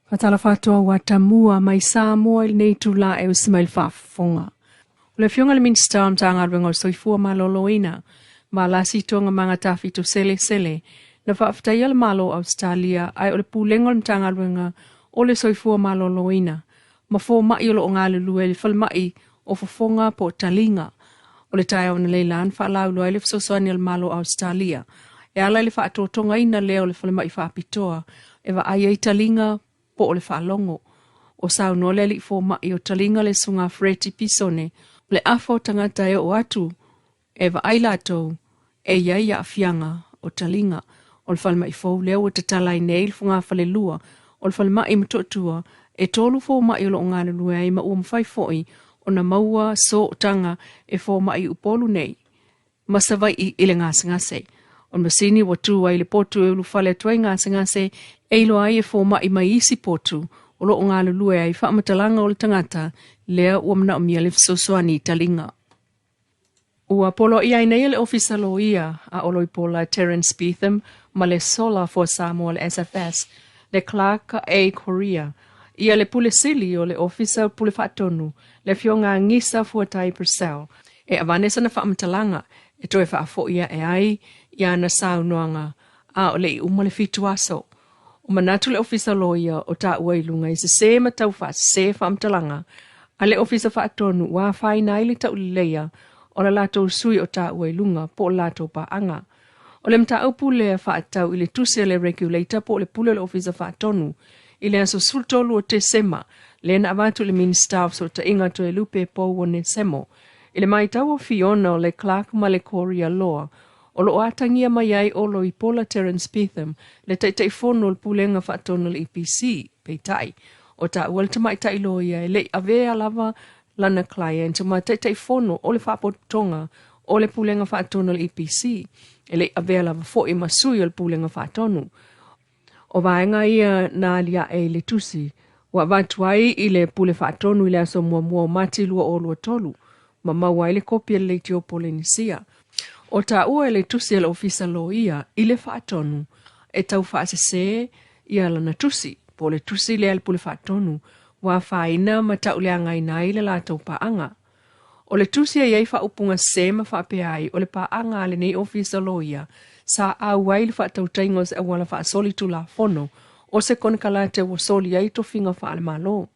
Faatalofa atu au Atamua mai Samoa i lenei itula e usi mai le faafofoga. O le Afioga i le Minisita o le Matagaluega o le Soifua Maloloina, Valasi Toogamaga Tafito Selesele, na faafetaia le Malo o Ausetalia ae o le Pulega o le Matagaluega o le Soifua Maloloina ma fomai o lo o galulue i le falemai o Fofoga po o Taliga. O le taeao analeila na faalauiloa ai le fesoasoani a le Malo o Ausetalia e ala i le faatotogaina lea o le falemai faapitoa e vaai ai taliga po o le faalogo. O saunoa le alii fomai o taliga le Susuga Freti Pisone, o le afa o tagata e oo atu e vaai latou e i ai aafiaga o taliga. O le falemai fou lea ua tatala ai nei le fogafalelua o le falemai i Motootua, e 3 fomai o lo o galulue ai ma ua mafai foi ona maua sootaga e fomai i Upolu nei ma Savaii i le gasegase. O le masini ua tu ai le potu e ulufale atu ai gasegase e iloa ai e fomai mai isi potu o lo o galulue ai faamatalaga o le tagata lea ua manaomia le fesoasoani i taliga. Ua poloaia ai nei e le Ofisa Loia a Oloipola Terence Beetham ma le Solar for Samoa le SFS, le Clark A. Korea, ia le Pule Sili o le Ofisa Pule Faatonu, le Afioga Gisa Fuatai Purcell, e avane sana faamatalaga e toe faafoi ae ai ia ana saunoaga a o le i uma le 7 aso. O manatu le Ofisa Loia o taua i luga i sese ma tau faasese faamatalaga a le Ofisa Faatonu ua afaina ai le tauleleia o la latou sui o taua i luga po o latou paaga. O le mataupu lea faatatau i le tusi a le Regulator po o le pule o le Ofisa Faatonu i le aso 13 o Tesema, lea na avatu i le Minista o Fesootaiga Toelupe Pou Onesemo. I le matau o Fiona o le Clark ma le Korea Loa, o lo o atagia mai ai Oloipola Terence Beetham, le Taitaifono o le Pulega Faatonu o le EPC, peitai, o taua le tamaitai loia e le i avea lava lana client ma Taitaifono o le Faapotopotoga o le Pulega Faatonu o le EPC, e le i avea lava foi ma sui o le Pulega Faatonu. O vaega ia na aliae i le tusi, ua avatu ai i le Pule Faatonu i le aso muamua o Mati 2023, ma maua ai le kopi a le Leitio Polenisia. O taua e le tusi a le Ofisa Loia i le Faatonu e tau faasese ia lana tusi, po o le tusi lea a le Pule Faatonu, ua afaina ma tauleagaina ai le latou paaga. O le tusi e i ai faaupuga sese ma faapea ai o le paaga a lenei Ofisa Loia sa au ai le faatautaiga o se auala faasoli tulafono o se konekarate ua soli ai tofiga faale-Malo.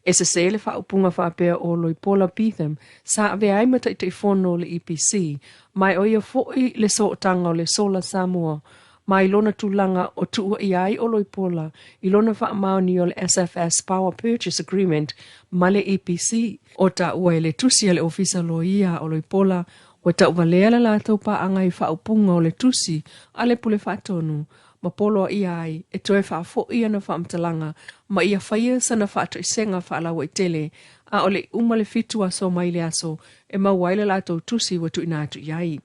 E sese le faaupuga faapea o Loipola Beetham sa avea ai ma Taitaifono o le EPC, ma e o ia foi le sootaga o le Solar Samoa mai lona tulaga o tuuaia ai o Loipola i lona faamaoni o le SFS Power Purchase Agreement ma le EPC. O taua e le tusi a le Ofisa Loia o Loipola ua tauvalea le latou paaga i faaupuga o le tusi a le Pule Faatonu ma poloaia ai e toe faafoi ana faamatalaga ma ia faia sana faatoisega faalauaitele a o le i uma le 7 aso mai le aso e maua ai le latou tusi ua tuuina atu i ai.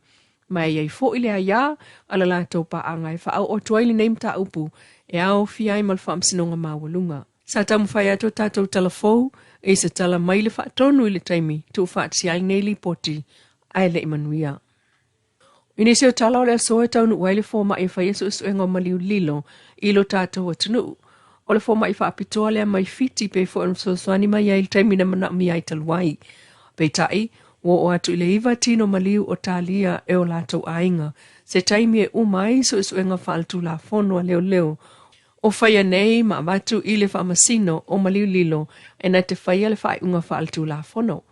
Ma e iai foi le aiā a le latou paaga e faaoo atu ai lenei mataupu e aofia ai ma le faamasinoga maualuga. Sa taumafai atu o tatou talafou i se tala mai le faatonu i le taimi tuufaatasia ai nei lipoti ae le i manuia. I nisi o tala o le aso e taunuu ai le fomai e faia suesuega o maliu lilo i lo tatou atunuu. O le fomai faapitoa lea mai Fiti pe foi ona fesoasoani mai ai i le taimi na manaomia ai talu ai. Peitai, ua oo atu i le 9 tino maliu o talia e o latou aiga, se taimi e uma ai suesuega faaletulafono a leoleo o faia nei ma avatu i le faamasino o maliu lilo e na te faia le faaiuga faaletulafono.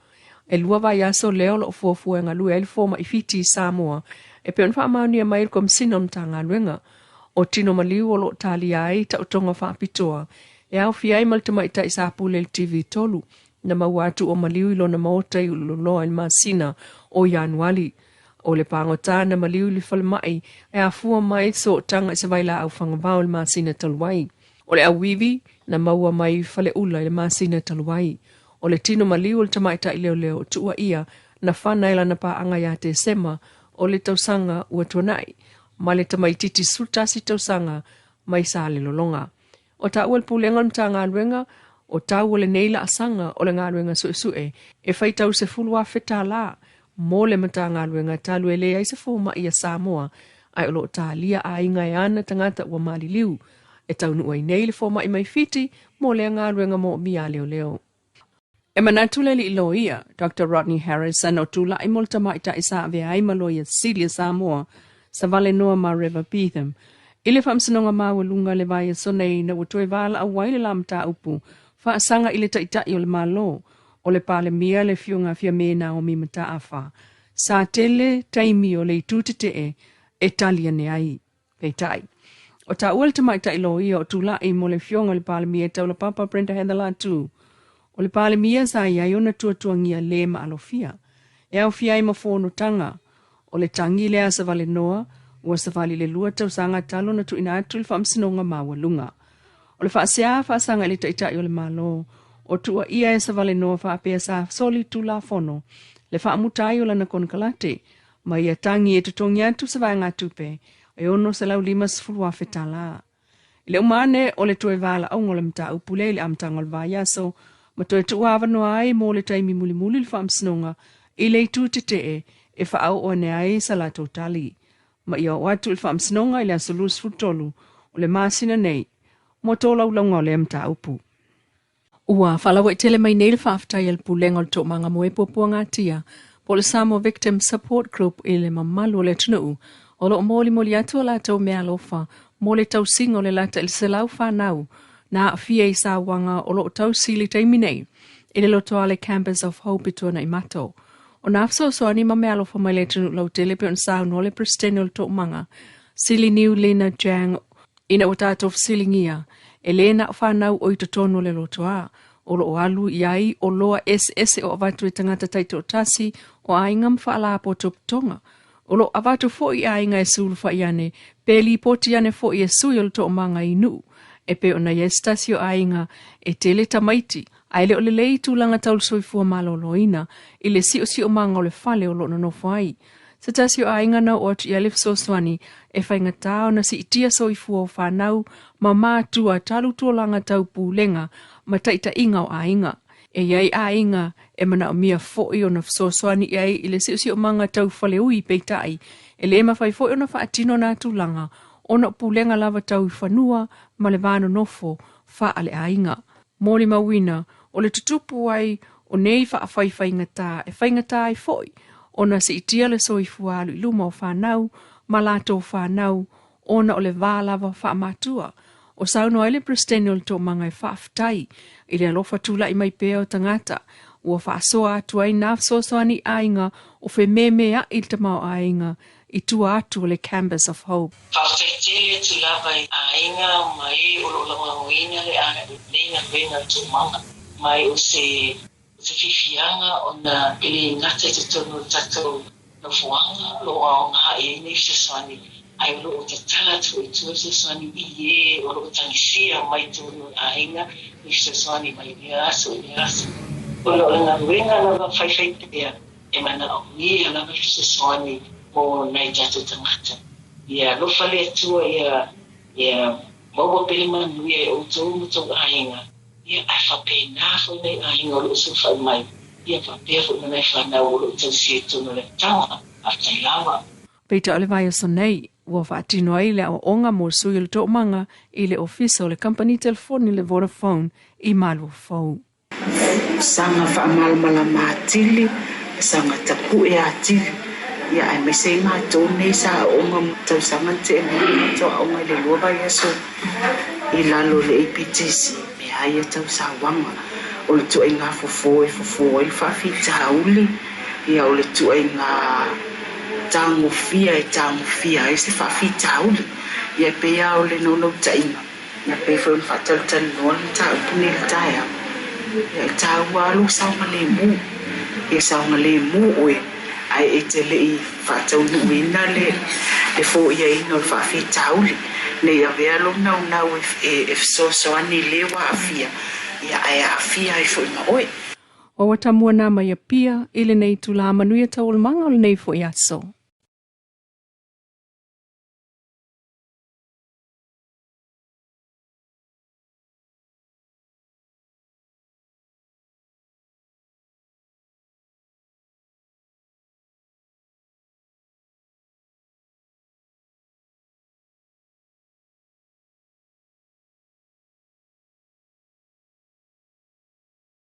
E 2 vaiaso lea o lo o fuafua e galue ai le fomai Fiti i Samoa e pei ona faamaonia mai e le Komesina o Matagaluega. O tino maliu o lo o talia ai taotoga faapitoa e aofia ai ma le tamaitai sa pule i le TV3 na maua atu o maliu i lona maota i Ululoloa i le masina o Ianuari. O le pagota na maliu i le falemai e afua mai sootaga i se vailaau fagavao i le masina talu ai. O le auivi na maua mai faleula i le masina talu ai. O le tino maliu o le tamaitai leoleo o tuuaia na fana e lana paaga ia Tesema o le tausaga ua tuanai, ma le tamaititi 11 tausaga mai sa le lologa. O taua le Pulega o le Matagaluega o tau o lenei laasaga o le galuega suesue e faitau $10,000 mo le Matagaluega talu e leai se fomai ia Samoa, ae o lo o talia aiga e ana tagata ua maliliu. E taunuu ai nei le fomai mai Fiti mo lea galuega moomia a leoleo. E manatu le alii loia, Doctor Rodney Harris, ana o tula'i mo le tamaitai sa avea ai ma Loia Sili a Samoa, Savalenoa Mareva Beetham, i le Faamasinoga Maualuga i le vaiaso nei ina ua toe valaau ai le la mataupu faasaga i le Taitai o le Malo, o le Palemia le Afioga Fiame Naomi Mataafa, sa tele taimi o le itu tetee e tali ane ai. Peitai, o taua le tamaitai loia o tula'i mo le Afioga i le Palemia e taulapapa Brenda Heather Latu, o le Palemia sa i ai ona tuatuagia le maalofia, e aofia ai ma fonotaga. O le tagi lea a Savalenoa, ua savali i le 2 tausaga talu ona tuuina atu i le Faamasinoga Maualuga. O le faasea faasaga i le Taitai o le Malo, o tuuaia e Savalenoa faapea sa soli tulafono le faamuta ai o lana konekarate ma ia tagi e totogi atu se vaegatupe e $650,000 tala. I le uma ane o le toe valaauga o le mataupu lea i le amataga o le vaiaso, ma toe tuuavanoa ai mo le taimi mulimuli le Faamasinoga i le itu tetee e faaoo ane ai sa latou tali, ma ia oo atu i le Faamasinoga i le aso 23 o le masina nei mo tolaulauga o lea mataupu. Ua faalauaitele mai nei le faafetai a le Pulega o le Toomaga mo e Puapuagatia po o le Samoa Victim Support Group i le mamalu o le atunuu o lo o molimoli atu a latou meaalofa mo le tausiga o le lata i le 100 fanau na aafia i sauaga o lo o tausi i le taimi nei i le lotoa Campus of Hope i Tuanaimato. O nā fesoasoani ma meaalofa mai le atunuu lautele pei ona saunoa le Peresetene o le Toomaga, Siliniu Lina Jang, ina ua tatou fesiligia, e lē na o fanau o i totonu o le lotoa, o lo o alu i ai oloa eseese o avatu e tagata taitoatasi o aiga ma faalapotopotoga. O lo o avatu foi i aiga e sulufai ane, pe lipoti ane foi e sui o le toomaga i nuu, e pei ona i ai se tasi o aiga e tele tamaiti, ae le o lelei tulaga tau le soifua maloloina i le siosiomaga o le fale o lo o nonofo ai. Se tasi o aiga na oo atu i ai le fesoasoani e faigata ona siitia soifua o fanau ma matua talu tulaga tau pulega ma taitaiga o aiga. E i ai aiga e manaomia foi ona fesoasoani i ai i le siosiomaga tau faleui peitai, e lē mafai foi ona faatino nā tulaga ona o pulega lava tau i fanua ma le va nonofo faaleaiga. Molimauina o le tutupu ai o nei faafaifaigata e faigata ai foi ona siitia le soifua alu i luma o fanau ma latou fanau ona o le va lava faamatua. O saunoa ai le Peresetene o le Toomaga e faafetai i le alofa tula'i mai pea o tagata ua faasoa atu ai nā fesoasoani i aiga o fememea'i le tamaoaiga i tua atu o le Campus of Hope. Faafetai tele atu lava i aiga ma e o lo o lagolagoina lenei galuega o le Toomaga ma e o se se fiafiaga ona e le gata i totonu o le tatou nofoaga o lo o aoga i ai nei fesoasoani, ae o lo o tatala atu foi i tua fesoasoani i e o lo o tagisia mai totonu o aiga i fesoasoani mai lea aso i lea aso. Ona o le galuega lava faifai pea e manaomia lava le fesoasoani mo nai tatou tagata. Ia alofa le Atua ia maua pea le manuia e outou ma tou aiga. Ia, ae faapena foi nai aiga o lo o sulufai mai, ia faapea foi ma nai fanau o lo o tausia i totonu o le amataga. Faafetai lava. Peitai o le vaiaso nei, ua faatino ai le aoaoga mo sui o le toomaga i le ofisa o le kamupani telefoni le Vodafone i Maluafou. Saga faamalamalama atili, saga tapu'e atili, ia aemaise ai matou nei sa aooga tausaga na tea nei na matou aoga i le 2 vaiaso i lalo o le APTC, mea ia tau sauaga, o le tuaiga fofo e fofo ai le faafitauli, ia o le tuaiga tagofia e tagofia ai se faafitauli, ia e pei lava o le naunautaiga, ia pei foi ona faatalatalanoa le mataupu nei i le taeao, ia e taua lava lou saogalemu, ia saogalemu oe ae e te le i faataunuuina le foiaina o le faafitauli, ne i avea lou naunau e fesoasoani i le ua aafia, ia ae aafia ai foi ma oe. Ua tamua nā mai Apia i lenei itulā manuia taualumaga o lenei foi aso.